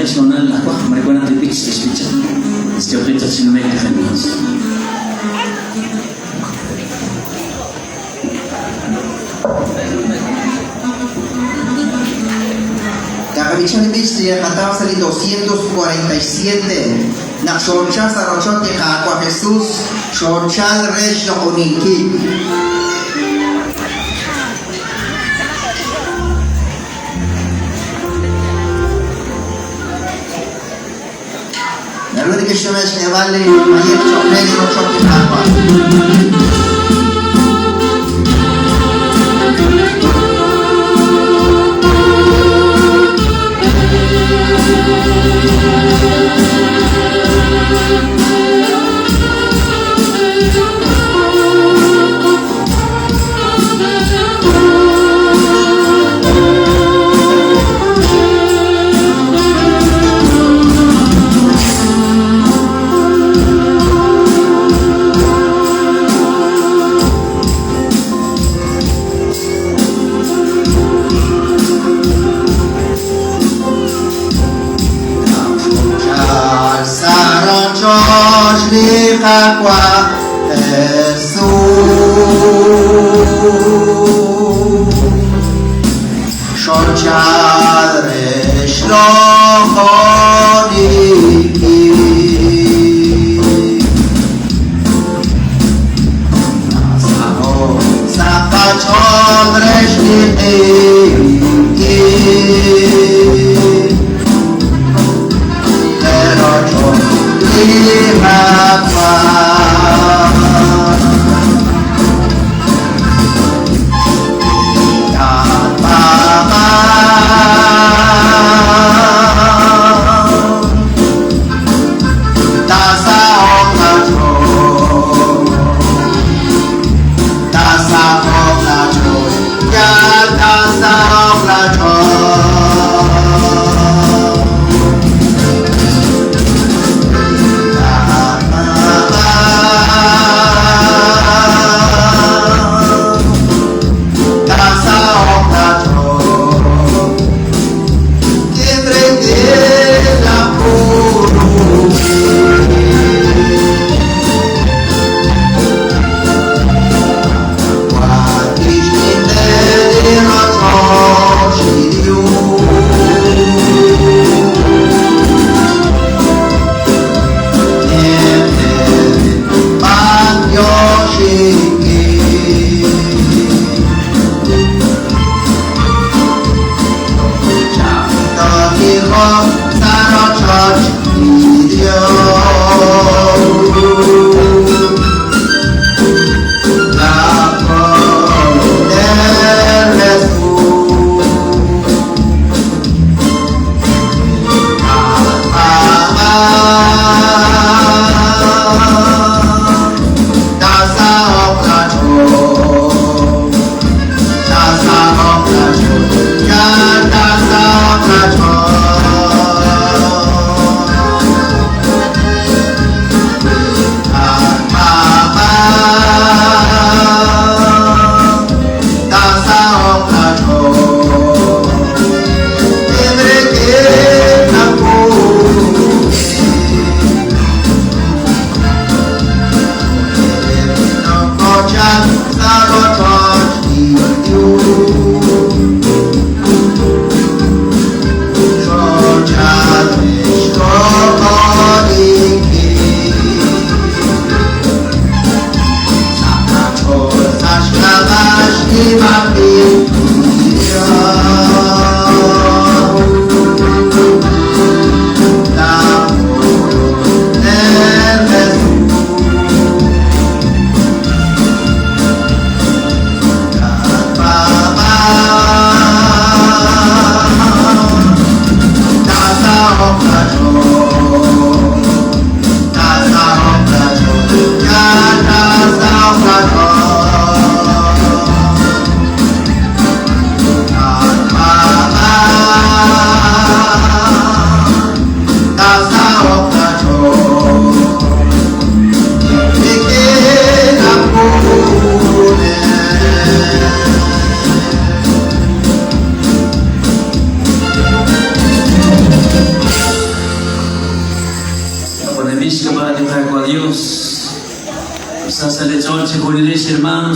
Q'ehaq xhoonal laj wajb' mare wanaq li b'ich te'xb'icha. Yooqeb' chaq chi nume'k li janiich. Taqab'icha li b'ich li naqataw sa' li 247. Naq xoochal sa' rochoch li Qaawa' Jesus, xoochal re xloq'oninkil. Naru nekexsume xk'eeb'al li mayej choq' re li rochoch li Qaawa'. Sa' rochoch li Qaawa' Jesus. Xochal re xloq'oninkil. Nasaho' sa' qach'ool re xninqinkil. Li rochoch li Qaawa'.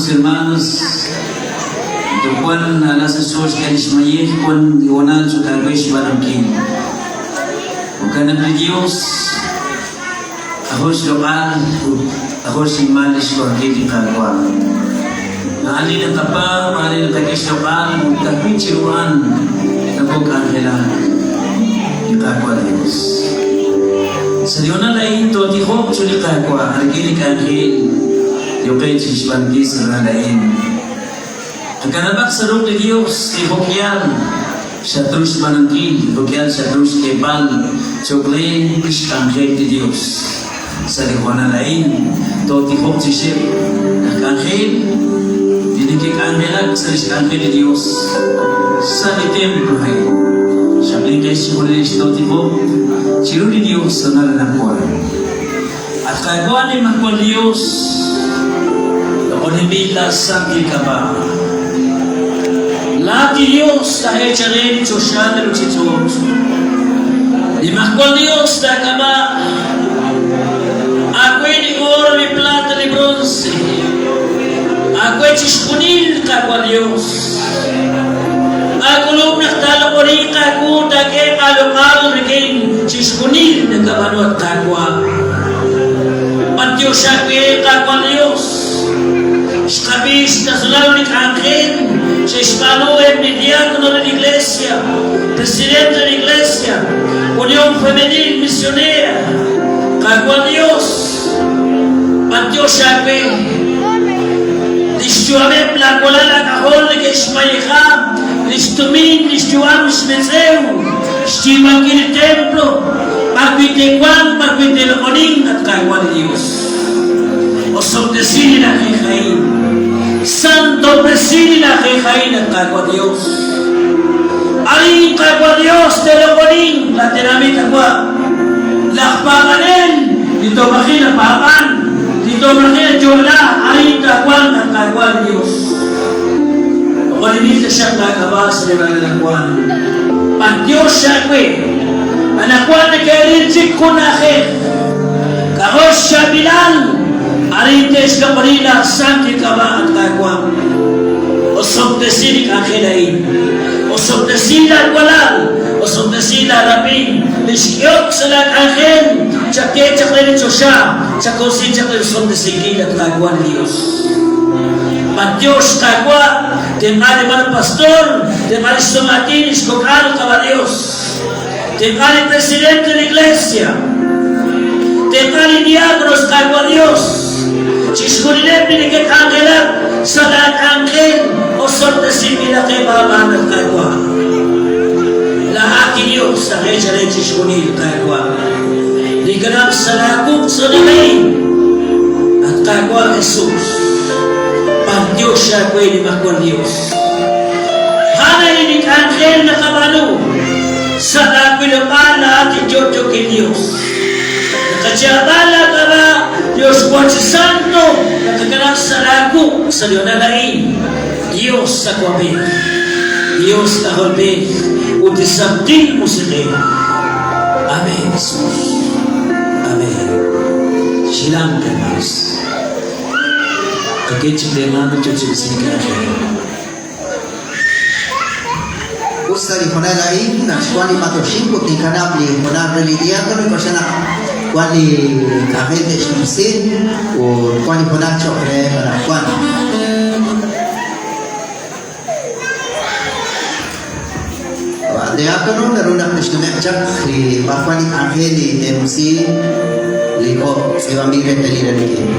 Hermanos, hermanas, toj wan nala sa' xch'ool xk'e lix mayej, wan li hoonal choq' aawe xb'aanunkil. Jo'kan naq li Dios k'ajo' xloq'al ut k'ajo' xnimal lix wankil li Qaawa'. A'an li naqapaab', a'an li naqak'e xloq'al ut ka'ajwi' chiru a'an nokok'anjelak, li Qaawa' Dios. Sa' li hoonal a'in tootijoq chiru li Qaawa' rik'in li k'anjel yooqeb' chixb'aanunkil sa' hoonal a'in. Qakanab'aq sa' ruq' li Dios li jo'k'ihal xatru xb'aanunkil, jo'k'ihal xatru xk'eeb'al cho'q re lix k'anjel li Dios. Sa' li hoonal a'in, tootijoq chirixeb' laj k'anjel li neke'k'anjelak sa' lix k'anjel li Dios sa' li templo a'in. Xaqlinqex chejunilex tootijoq chiru li Dios sa' anaqwan. At Qaawa' Nimajwal Dios, loq'oninb'il laa santil k'ab'a'. Laa'at li Dios taa'eechal re li choxa li ruchich'och'. Nimajwal Dios taak'ab'a', aawe li oro, li plata, li bronce, aawe chixjunil, Qaawa' Dios. Aak'ulub' naq taaloq'oniiq aawu, taak'eeq aaloq'al rik'in chixjunil nakab'aanu, at Qaawa'. B'antiox aawe, Qaawa' Dios, xqab'i xtasalal li k'anjel xe'xb'aanu eb' li diácono re li Iglesia, presidente re li Iglesia, Unión Femenil Misionera. Qaawa' Dios, B'antiox aawe. Lix yu'ameb' laa walal aak'ajol neke'xmayeja lix tumin, lix yu'am, lix metz'ew, xyiib'ankil li templo b'ar wi' te'wanq, b'ar wi' te'loq'oninq, at Qaawa' li Dios. Osob'tesi li na'ajej a'in. Santob'resi li na'ajej a'in, at Qaawa' Dios. Arin, Qaawa' Dios, te'loq'oninq laa tenamit, at Wa'. Laj paab'anel li toj maji' napaab'an, li toj maji' nayo'la, arin taawanq at Qaawa' li Dios. Loq'oninb'il taxaq laak'ab'a' sa' li ralal B'antiox aawe. Anaqwan neke'ril chik jun na'ajej. K'ajo' xchaab'ilal, arin te'xloq'oni laj santil k'ab'a' at Qaawa'. Osob'tesi li k'anjel a'in. Osob'tesi laawalal, osob'tesi laarab'in, li xk'ehok sa' laak'anjel, chak'e chaq re li choxa, chakosi chaq li rosob'tesinkil, at Qaawa' li Dios. B'antiox, Qaawa', tenq'a li hermano pastor, tenq'a lix sum aatin, lix kok'al, Qaawa' Dios. Tenq'a li presidente de la iglesia. Tenq'a li diáconos, Qaawa' Dios. Chixjunileb' li neke'k'anjelak sa' laak'anjel osob'tesinb'ilaqeb' aab'aan, at Qaawa'. Laa'at li Dios aj eechal re chixjunil, Qaawa'. Li kanab' sa' laawuq' sa' li a'in, at Qaawa' Jesus. B'antiox aawe, Nimajwal Dios. A'an a'in li k'anjel naqab'aanu sa' laawilob'aal laa'at li yo'yookil Dios. Naqayaab'a laak'ab'a' Dios wan chi santo, naqakanab' sa' laawuq' sa' li hoonal a'in, Dios Awab'ej, Dios K'ajolb'ej, ut li Santil Musiq'ej. Amen, Jesus. Amen. Xilank, hermanos. Qak'e chik li hermano yo chi isink k'anjel. Us ta li hoonal a'in naq xwan li b'antioxink ut ninkanab' li hoonal re li diácono, nink'oxla naq wan li k'anjel te'xnumsi ut wan li hoonal choq' reheb' anaqwan. Diácono naru naq tixnume'q chaq li b'ar wan li k'anjel li te'numsi li jo' tz'iib'anb'il reetalil rik'in.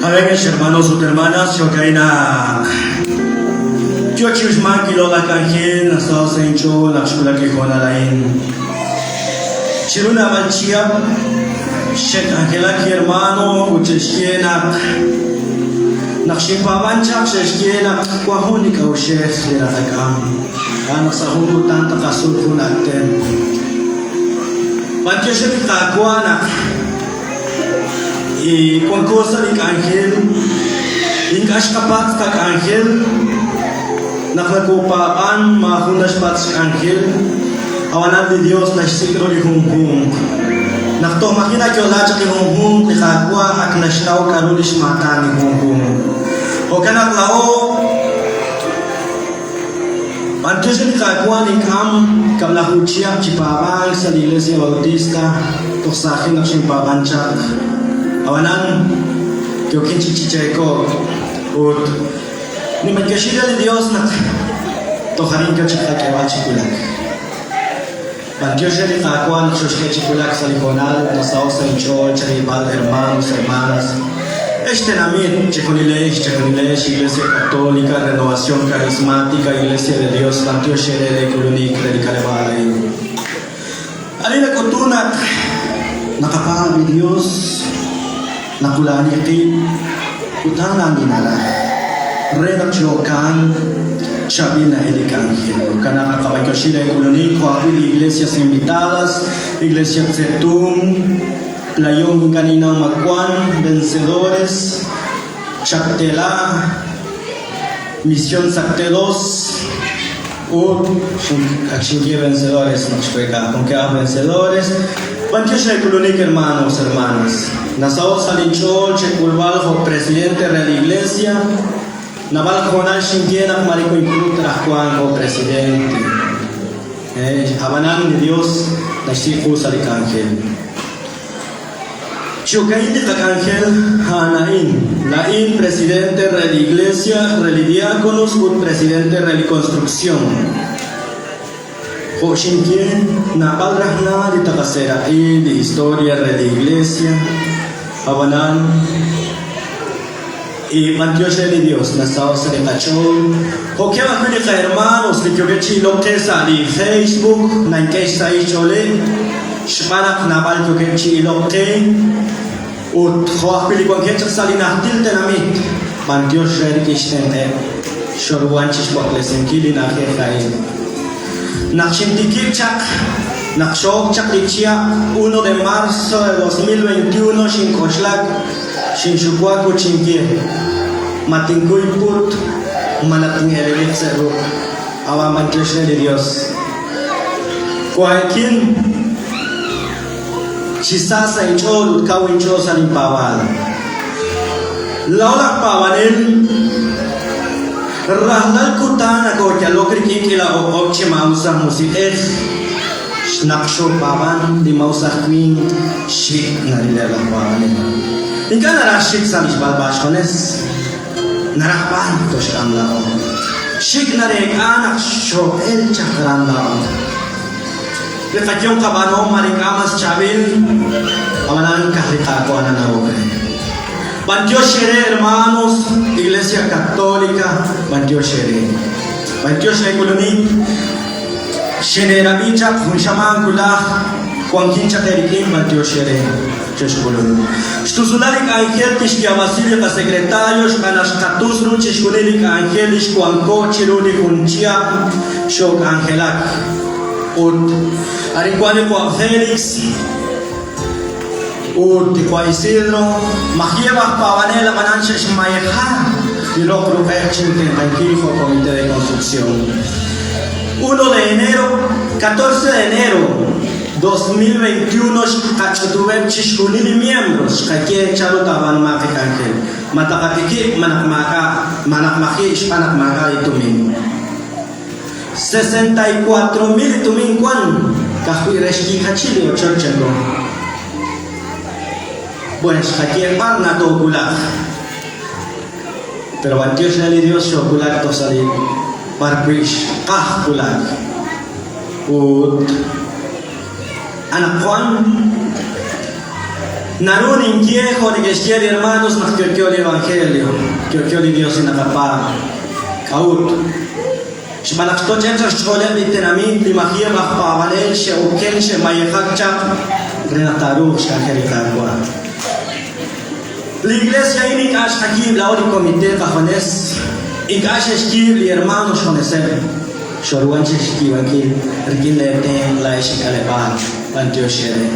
A'in, hermanos ut hermanas, jo'ka'in naq yo chi uxmank li loq'laj k'anjel nasaho' sa' inch'ool naq xwulak li hoonal a'in. Chiru naab'al chihab' xe'k'anjelak li hermano ut xe'xye naq naq xinpaab'an chaq xe'xye naq wan jun li k'a'uxej li naqak'am, a'an naq sa' jun kutan taqasut jun ak' templo. B'antiox re li Qaawa' naq wanko sa' li k'anjel. Ink'a' xqapatz' qak'anjel naq nakopaab'an maajun naxpatz' xk'anjel, ab'anan li Dios naxsik' ru li junjunq. Naq toj maji' nayo'la chaq li junjunq, li Qaawa' ak naxnaw k'a'ru lix maatan li junjunq. Jo'kan naq laa'o B'antiox re li Qaawa' nink'am kab'laju chihab' chi paab'ank sa' li Iglesia Bautista, toj saajin naq xinpaab'an chaq. Ab'anan, yookin chik chi cheeko'k ut ninb'antioxi re li Dios naq toj arin yoo chaq qak'eeb'al chi wulak. B'antiox re li Qaawa' naq xoxk'e chi wulak sa' li hoonal nasaho' sa' inch'ool cherib'al hermanos, hermanas, ex tenamit, chejunilex, chejunilex, Iglesia Católica, Renovación Carismática, Iglesia de Dios, b'antiox eere lee k'ulunik re li k'aleb'aal a'in. Arin nak'utun naq naqapaab' li Dios, naqula'ani qib' ut a'an a'an li naraj re naq chi jo'kan chaab'il na'el li k'anjel. Jo'kan naq naqab'antioxi lee k'ulunik jo' ajwi' li iglesias invitadas, Iglesia Tzetum, Playón ink'a' ninnaw ma wan, Vencedores, Chactela, Misión Sacte 2, ut ak xinye Vencedores naq xweek'a. Junk'ehaq Vencedores. B'antiox re k'ulunik hermanos, hermanas. Nasaho' sa' linch'ool chek'ulb'al jo' presidente re li Iglesia. Naab'al hoonal xinye naq maare wink'ulub' ta raj wank jo' presidente. Ab'anan li Dios naxsik' qu sa' li k'anjel. Chi jo'ka'in li qak'anjel a'an a'in, laa'in presidente re li Iglesia, re li diakonos ut presidente re li construcción. Jo' xinye, naab'al raj na li taqaseeraq'i li historia re li Iglesia, ab'anan y b'antiox re li Dios nasaho' sa' li qach'ool. Jo'keb' ajwi' li qahermanos li yookeb' chi ilok qe sa' li Facebook nank'e xsahil xch'ooleb' xb'aan naq naab'al yookeb' chi ilok qe ut jo' ajwi' li wankeb' chaq sa' li najtil tenamit b'antiox re rik'in xtenq'eb' xooruhan chixwaklesinkil li na'ajej a'in. Naq xintikib' chaq, naq xook chaq li chihab' 1 de marzo de 2021 xink'oxlak, Xinxuwak ut xinye, Ma tinkuy put malaj tin'eleliq sa' ruq'? Ab'an b'antiox re li Dios. Wahekin chi sa sa' inch'ool ut kaw inch'ool sa' linpaab'aal. Laa'o laj paab'anel rajlal kutan nakooyalok rik'in k'iila o'q'ob' chi maa'us aj musiq'ej. Xnaq xopaab'an li maa'us aj winq xik' narileb' laj paab'anel. Ink'a' naraj xik sa' li xb'alb'a xjunes, naraj b'an toxk'am laa'o. Xik' nareek'a naq xoo'el chaq aran laa'o. Li qayom qab'aanuhom mare ink'a' mas chaab'il, ab'anan ka'aj li Qaawa' nanawok re. B'antiox eere hermanos, Iglesia Católica, b'antiox eere. B'antiox eek'ulunik. Xineerab'i chaq jun xamaan wulaj, wankin chaq eerik'in b'antiox eere, chexk'ulun. Xtusulal li k'anjel tixyaab'asi li qasekretario xb'aan naq xqatus ru chixjunil li k'anjel li xwanko' chiru li jun chihab' xook'anjelak. Ut arin wank li qawa' Félix ut li qawa' Isidro, maji'eb' aj paab'anel ab'anan xe'xmayeja li roq ruq'eb' chintenq'ankil jo' Comité de Construcción. 1 de enero, 14 de enero 2021 xqach'utub'eb' chixjunil li miembros xqaye chanru taab'aanumanq li k'anjel. Ma taqatikib' malaj maak'a', malaj maji' xb'aan naq maak'a' li tumin. 64 mil li tumin wan ka'ajwi' re xyiijachil li ochoch chanru. Bueno, xqaye b'ar natoowulaq. Pero b'antiox re li Dios xoowulak toj sa' li b'ar wi' xqaj wulak. Ut anaqwan naru ninye jo' neke'xye li hermanos naq yo'yo li evangelio, yo'yo li Dios li naqapaab'. K'a'ut? Xb'aan naq xtoch'eb' chaq xch'ooleb' li tenamit li maji'eb' aj paab'anel xe'oken xe'mayejak chaq re naq taaruuq xk'anjel li Qaawa'. Li Iglesia a'in ink'a' xqayiib' laa'o li comité qajunes, ink'a' xe'xyiib' li hermano xjuneseb', xooruhan chixyiib'ankil rik'in lee tenq' laa'ex ink'aleb'aal, b'antiox eere.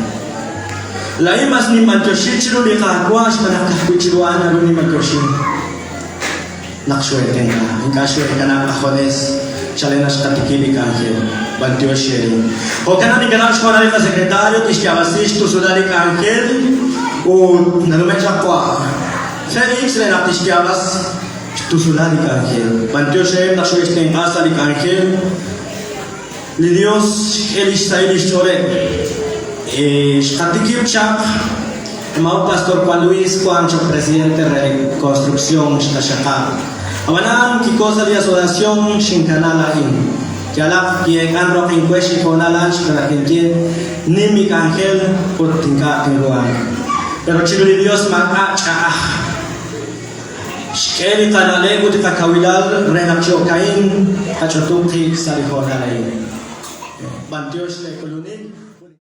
Laa'in mas ninb'antioxi chiru li Qaawa' xb'aan naq ka'ajwi' chiru a'an naru ninb'antioxi. Naq xoo'eetenq'a, ink'a' xoo'eekanab' qajunes chalen naq xqatikib' li k'anjel. B'antiox eere. Jo'kan naq ninkanab' xhoonal li qasecretario tixyaab'asi xtusulal li k'anjel ut nanume' chaq wa' Felix re naq tixyaab'as xtusulal li k'anjel. B'antiox reheb' naq xoo'extenq'a sa' li k'anjel. Li Dios xk'e lix sahil lix ch'ooleb'. Xqatikib' chaq, Hermano Pastor Juan Luis wan choq' presidente re construcción xqaxaqab'. Ab'anan kiko sa' li asociación xinkana laa'in. Yalaq ki'eek'an roq inwe xi hoonal a'an xb'aan naq kinye, Nim li k'anjel ut ink'a' tinruhanq. Pero chiru li Dios maak'a' ch'a'aj. Xk'e li qana'leb' ut li qakawilal re naq chi jo'ka'in tqach'utub' qib' sa' li hoonal a'in. B'antiox lee k'ulunik.